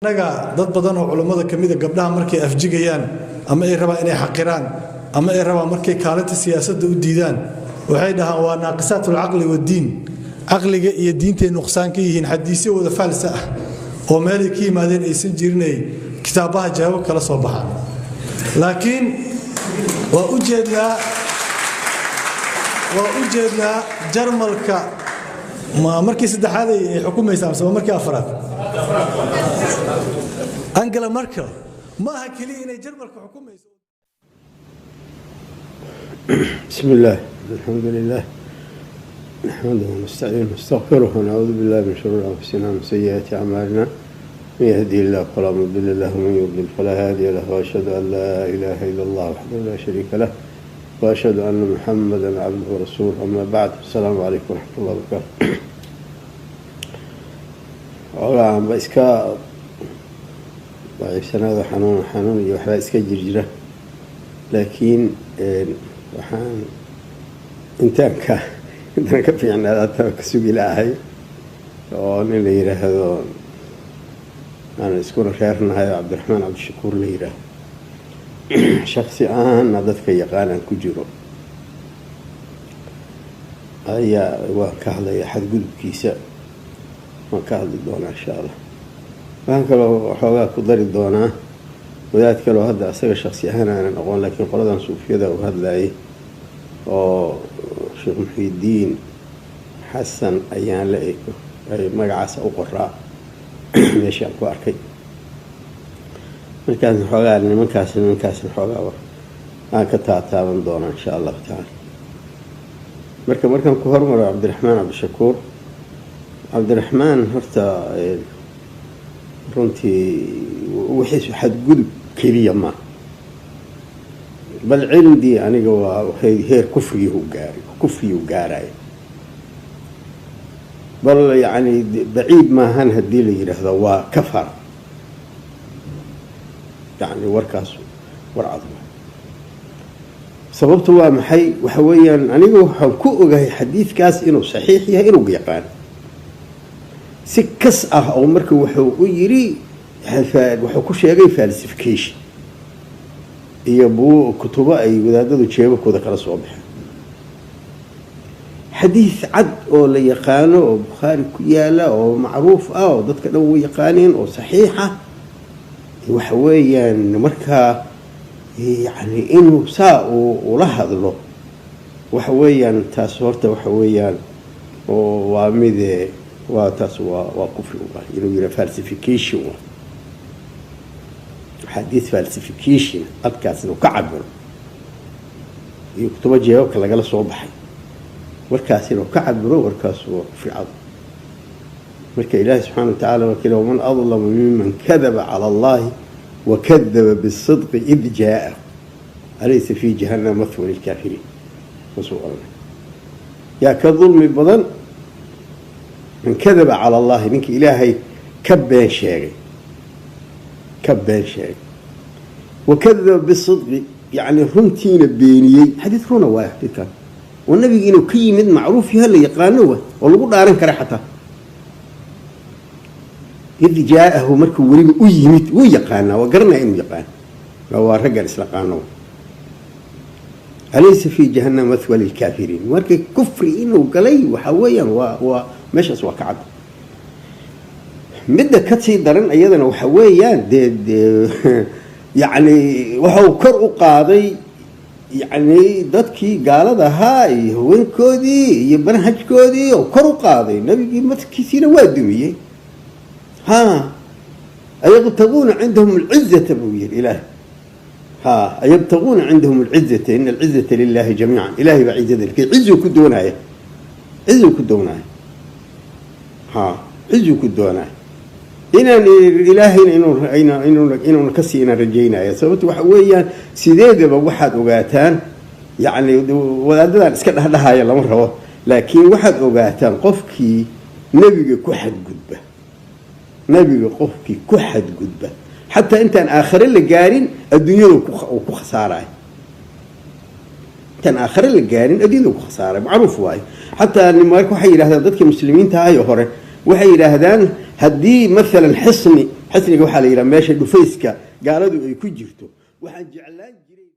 Annaga dad badan oo culummada ka mida gabdhaha markay afjigayaan ama ay rabaan inay xaqiraan ama ay rabaan markay kaalinta siyaasadda u diidaan, waxay dhahaan waa ناقصات العقل والدين, caqliga iyo diintay nuqsaan ka yihiin. Xadiisyo wada faalsa ah oo meelay ka yimaadeen aysan jirinay kitaabaha jawaab kala soo baxaan. Laakiin waa u jeednaa Jarmalka ma markii saddexaad ay xukumaysaa mise waa markii afraad? Angela Merkel ma aha keliya inay Jarmalka xukumayso. بسم الله، الحمد لله، نحمده ونستعينه ونستغفره ونعوذ بالله من شرور أنفسنا ومن سيئات أعمالنا. من يهدي الله فلا مضل له ومن يضلل فلا هادي له، وأشهد أن لا إله إلا الله وحده لا شريك له، وأشهد أن محمدا عبده ورسوله. أما بعد، السلام عليكم ورحمة الله وبركاته. Xoolahan ba iska daciifsanaado, xanuun xanuun iyo waxbaa iska jirjira, laakiin waxaan intaan ka fiicnaada hataa ka sugi lahay oo nin la yiraahdo aan iskuna reernahay oo Cabdiraxmaan Cabdishakuur la yiraahdo, shaksi ahaana dadka yaqaanaan ku jiro, ayaa waan ka hadlaya. Xadgudubkiisa waan ka hadli doonaa, insha Allah. Waxaan kaloo waxoogaa ku dari doonaa wadaad kaloo hadda asaga shaksi ahaan aanan aqoon, laakiin qoladan suufiyada uu hadlayay oo Sheekh Muxiidiin Xasan ayaan la ego ay magacaasa u qoraa meeshaan ku arkay. Markaas xoogaa nimankaasna xoogaa aan ka taataaban doonaa, insha Allahu tacaala. Marka markaan ku hormaro Cabdiraxmaan Cabdishakuur, Cabdiraxmaan horta runtii wixiisu xadgudub keliya ma bal cindii aniga waa waxay heer kufriyuhu gaaray, kufriyuu gaaraya. Bal yacni baciid maahan haddii la yidhaahdo waa kafar. Yacni warkaas war cad. Sababtu waa maxay? Waxa weeyaan aniga waxaan ku ogahay xadiidkaas inuu saxiix yahay, inuu yaqaan si kas ah oo marka wuxuu u yiri, wuxuu ku sheegay falsification iyo buu kutubo ay wadaadadu jeebabkooda kala soo baxeen. Xadiid cad oo la yaqaano oo Bukhaari ku yaala oo macruuf ah oo dadka dhan u yaqaaneen oo saxiixa waxa weeyaan. Markaa yacni inuu saa uu ula hadlo waxa weeyaan, taas horta waxa weeyaan oo waa mide, waa taas waa kufri waa inuu yidhaha falsification, waa xadiis falsification adkaas inuu ka cabiro iyo kutubo jeebabka lagala soo baxay warkaas inuu ka cabiro, warkaas waa kufri cad. Marka Ilaahi subxaana wa tacala waa kile: ومن أظلم ممن كذب على الله وكذب بالصدق إذ جاءه أليس في جهنم مثوى للكافرين. Masuu oranay yaa ka dulmi badan من كذب على الله, ninka Ilaahay ka been sheegay, ka been sheegay, وكذب بالصدق, yacni runtiina beeniyey. Xadiid runa waaya xadiidkan oo nabiga inuu ka yimid macruuf yaha, la yaqaano wa oo lagu dhaaran kara xataa. إذ جاءه, markuu weliba u yimid, wuu yaqaanaa, waa garanaya inuu yaqaan, waa raggan isla qaano. أليس في جهنم مثوى للكافرين. Marka kufri inuu galay waxa weeyaan waa meeshaas waa ka cad. Midda ka sii daran iyadana waxa weeyaan dee yacni wuxuu kor u qaaday yacni dadkii gaalada ahaa iyo haweenkoodii iyo manhajkoodii oo kor u qaaday, nabigii madkiisiina waa dumiyey. Ha أيبتغون عندهم العزة buu yidhi Ilaah. Ha أيبتغون عندهم العزة إن العزة لله جميعا. Ilahay baa cizada lkay, cizuu ku doonaya, cizuu ku doonaya, ha cizuu ku doonaya. Inaan Ilaahayna inuuna kasii inaan rajaynaya. Sababto waxa weeyaan sideedaba waxaad ogaataan, yacni wadaadadan iska dhexdhahaya lama rabo, laakiin waxaad ogaataan qofkii nebiga ku xadgudba, nebiga qofkii ku xadgudba, xataa intaan aakhare la gaarin adduunyada uu ku khasaarayo. Intaan aakhare la gaarin adduunyada ku khasaarayo, macruuf waayo. Xataa nimanka waxay yidhahdaan, dadkii muslimiinta ahayo hore waxay yidhaahdaan haddii maalan xisni Xisniga waxaa la yidhaha meesha dhufayska gaaladu ay ku jirto. Waxaan jeclaan jiray.